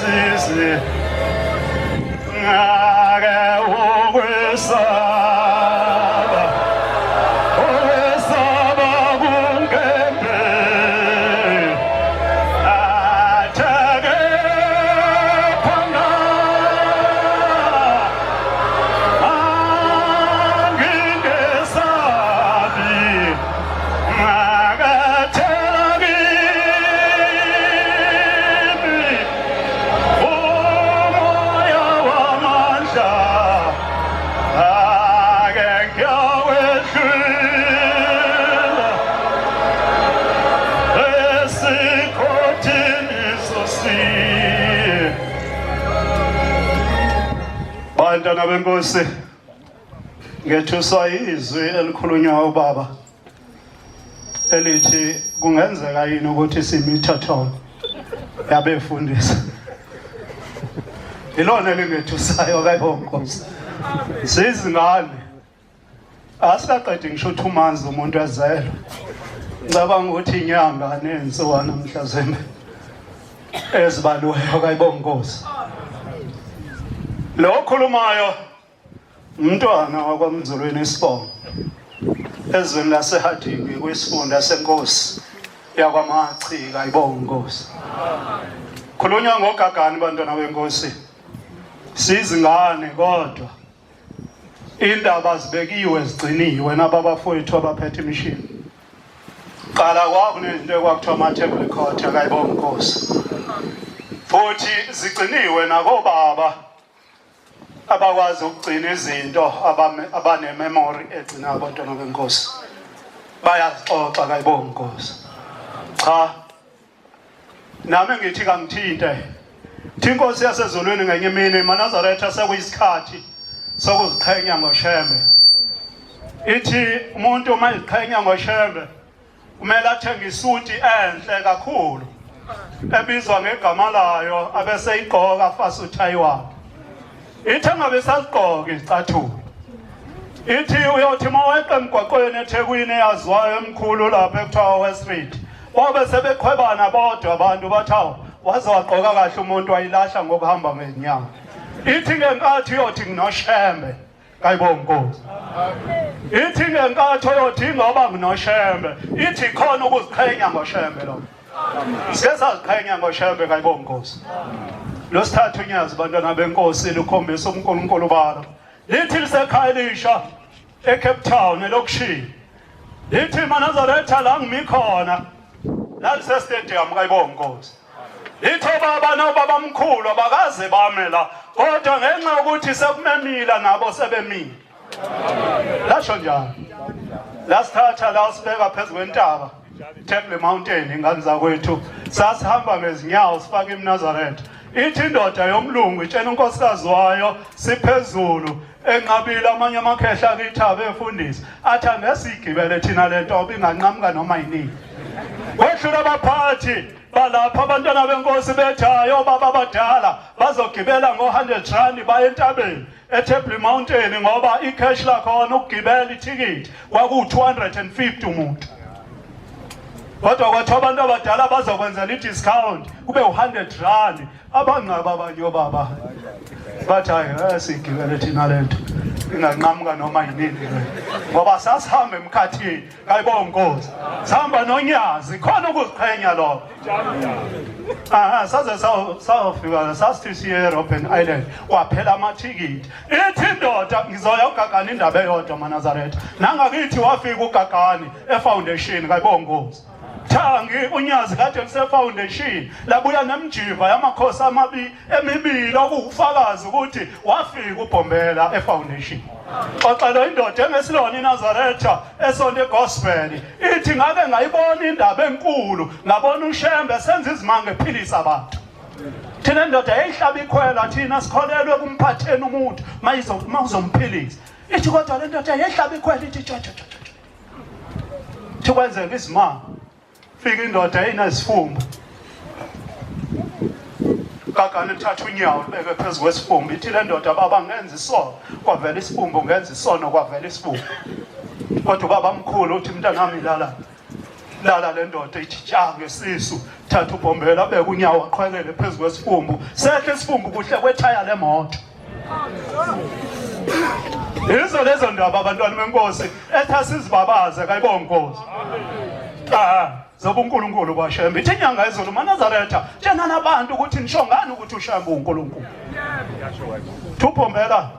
Usizi ngake ukwesaba, ukwesaba kungembe atheke phanga angingesabi ngakathela kimi umoya wamandla ake ngiyawehlula esikhothini sosiye. Bantwana benkosi, ngethuswa izwi elikhulunywa ubaba elithi kungenzeka yini ukuthi simithotholo yabefundisi. Ilona elingethusayo kayonkosi. Sizingane asikaqedi ngisho 2 months umuntu ezelwe. Ngicabanga ukuthi inyanga nensuwana mhlazembe ezibaliweyo kayibonkosi. Lo okhulumayo umntwana wakwaMzulwini isibongo ezweni laseHadingi kwisifunda senkosi yakwaMachika ibonga inkosi. Khulunywa ngogagani bantwana benkosi, sizingane kodwa indaba zibekiwe zigciniwe nababafowethu abaphethe imishini. Qala kwakunento ekwakuthiwa ama-tape record akayibonga inkosi, futhi zigciniwe nakobaba abakwazi ukugcina izinto, abane-memory egcina abantwana benkosi bayazixoxa kayibonga inkosi. Cha, nami ngithi kangithinte thi inkosi yasezulwini ngenye imini maNazaretha sekuyisikhathi sokuziqhenya ngoShembe. Ithi umuntu uma eziqhenya ngoShembe kumele athenge isuti enhle kakhulu ebizwa ngegama layo abese igqoka afase uthayi wakhe. Ithi engabe sazigqoka izicathulo, ithi uyothi uma weqa emgwaqweni eThekwini eyaziwayo emkhulu lapha ekuthiwa West Street, bobe sebeqhwebana bodwa abantu bathi awu waze wagqoka kahle umuntu wayilahla ngokuhamba ngezinyawo. Ithi ngenkathi uyothi nginoShembe kayibonga inkosi. Ithi ngenkathi oyothi ngoba nginoShembe, ithi khona ukuziqhenya ngoShembe lo. Sike saziqhenya ngoShembe kayibonga inkosi. Losithathu unyazi bantwana benkosi lukhombisa uNkulunkulu balo. Lithi lisekhaya elisha eCape Town elokishini. Lithi maNazaretha la ngimi khona lalise stadium kayibonga inkosi. Lithi obaba nobaba mkhulu abakaze bame la, kodwa ngenxa yokuthi sekumemila nabo sebemile. Lasho njalo. Lasithatha la sibeka phezu kwentaba Table Mountain ingane zakwethu, sasihamba ngezinyawo sifake iMnazaretha. Ithi indoda yomlungu itshena unkosikazi wayo siphezulu enqabile amanye amakhehla akithi abefundisi athi angesigibele thina lento inganqamuka noma yinini. Kwehlula abaphathi balapha abantwana benkosi bethi hayi obaba abadala bazogibela ngo-100 rand baye entabeni eTable Mountain ngoba icash lakhona ukugibela ithikithi kwaku-250 umuntu, kodwa kwathiwa abantu abadala bazokwenzela i-discount kube u-100 rand. Abanqaba abanye obaba bathi hayi sigibele thina lento inganqamuka noma yinini, ngoba sasihamba emkhathini kayibonga inkosi, sihamba nonyazi khona ukuziqhenya lokho. Aha, saze sawufika sasithi siye eRobben Island kwaphela amathikithi. Ithi indoda ngizoya uGagani indaba eyodwa maNazaretha. Nangakithi wafika uGagani efoundation kayibonga inkosi. Thangi unyazi kade lise foundation labuya nemjiva yamakhosi amabi emibili okuwufakazi ukuthi wafika uBhombela efoundation. Xoxela indoda engesilona iNazaretha esonto egospel, ithi ngake ngayibona indaba enkulu, ngabona uShembe senza izimanga ephilisa abantu. Thina indoda yayihlaba ikhwela, thina sikholelwe kumphatheni umuntu mawuzomphilisa. Ithi kodwa le ndoda yayihlaba ikhwela ithi tsho tsho tsho tsho. Thi kwenzeka izimanga, fika indoda inezifumbu gagane lithatha unyawo libeke phezu kwesifumbu. Ithi le ndoda baba ngenza isono kwavela isifumbu, ngenza isono kwavela isifumbu. Kodwa ubaba mkhulu uthi mntanami lala. Lala le ndoda ithi tya ngesisu, thatha ubhombela abeke unyawo aqhwekele phezu kwesifumbu, sehle isifumbu kuhle kwethaya lemoto. Yizo lezo ndaba abantwana benkosi ethi asizibabaze kayibonga inkosi. Ah, zobuNkulunkulu kwaShembe. Ithi inyanga yezulu maNazaretha, tshenani abantu ukuthi nisho ngani ukuthi uShembe uNkulunkulu. Thuphombela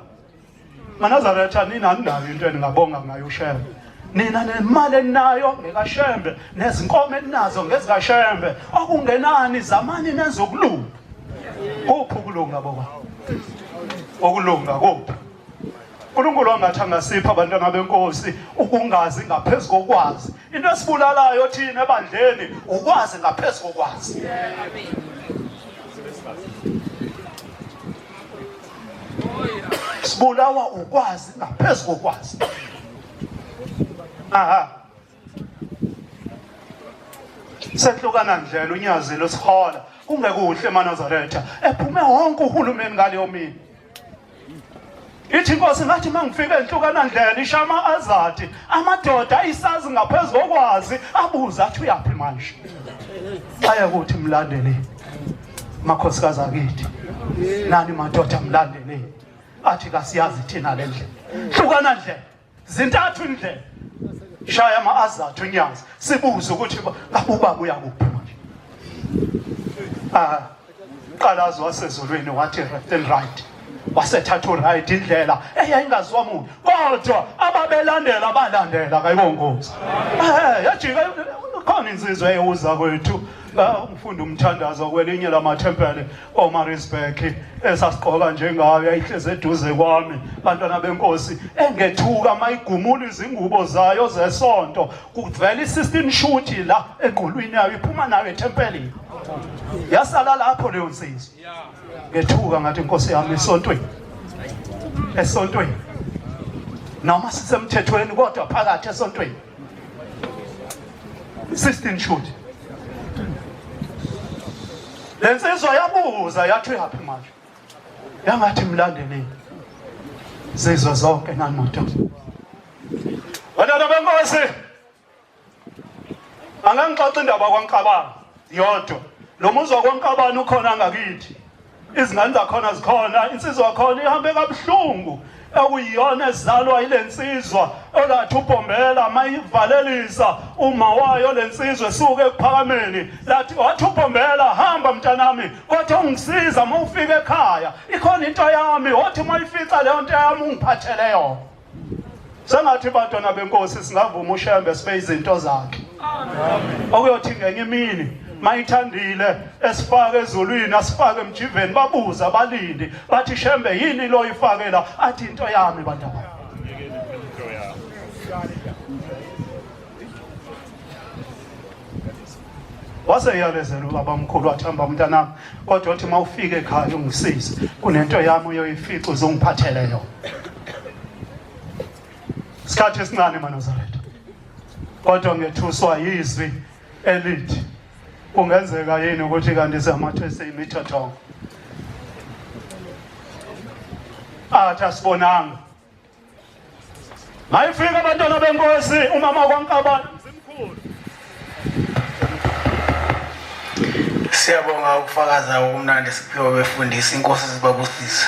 MaNazaretha nina ninayo into eningabonga ngayo uShembe. Nina nemali eninayo ngekaShembe nezinkomo eninazo ngezikaShembe. Okungenani zamani nenze ukulunga. Kuphi ukulunga baba? Ukulunga kuphi? uNkulunkulu angathi angasipha abantwana benkosi ukungazi ngaphezu kokwazi. Into esibulalayo thina ebandleni ukwazi ngaphezu kokwazi. Sibulawa ukwazi ngaphezu kokwazi. Aha. Sehlukana ndlela unyazi losihola kungekuhle emaNazaretha ephume wonke uhulumeni ngaleyo mini. Ithi inkosi ngathi mangifika enhlukana ndlela ishama azadi amadoda ayisazi ngaphezu kokwazi abuza athi uyaphi manje. Aya kuthi mlandele makhosikazi akithi nani madoda mlandele athi kasiyazi thina le ndlela hlukana ndlela zintathu indlela shaya ama-azathu unyazi sibuze ukuthi ngabe ubaba uyakuphi manje ah qalazi wasezulwini wathi left and right wasethatha uright indlela eyayingaziwa muntu kodwa ababelandela balandela kayibongozi eh yajika khona insizwa eyuza kwethu umfundi umthandazo kwelinye lamathempeli oMaritzburg esasigqoka njengayo yayihlezi eduze kwami bantwana benkosi engethuka mayigumula izingubo zayo zesonto kuvela i-16 shoot la engqulwini yayo iphuma nayo ethempelini yasala lapho leyo nsizwa ngethuka ngathi inkosi yami esontweni esontweni noma sisemthethweni kodwa phakathi esontweni 16 shoot le nsizwa yabuza yathi uyaphi manje yangathi mlandeleni zizwe zonke nani madoda bantwana benkosi angangixoxa indaba kwaNkabane yodwa lo muzi wakwaNkabane ukhona ngakithi izingane zakhona zikhona insizwa yakhona ihambe kabuhlungu ekuyiyona ezalwa ile nsizwa olathi ubhombela mayivalelisa uma wayo le nsizwa esuke ekuphakameni lathi wathi ubhombela hamba mntanami kodwa ungisiza uma ufika ekhaya ikhona into yami wathi uma ifica leyo nto yami ungiphathele yona Sengathi bantwana benkosi singavuma uShembe sibe izinto zakhe. Okuyothi ngenye imini mayithandile esifake ezulwini asifake emjiveni babuza abalindi bathi Shembe yini lo ifakela athi into yami bantabami. Wase yalezela ubaba omkhulu wathi hamba mntanami kodwa uthi uma ufika ekhaya ungisize kunento yami uyoyifica uzongiphathele yona. Isikhathi esincane maNazaretha. Kodwa ngethuswa yizwi elithi kungenzeka yini ukuthi kanti siyamathe seyimithethongo. Athi asibonanga Mayifika abantwana benkosi umama kwaNkabane mzimkhulu. Siyabonga ukufakaza okumnandi siphiwe befundisi inkosi zibabusise.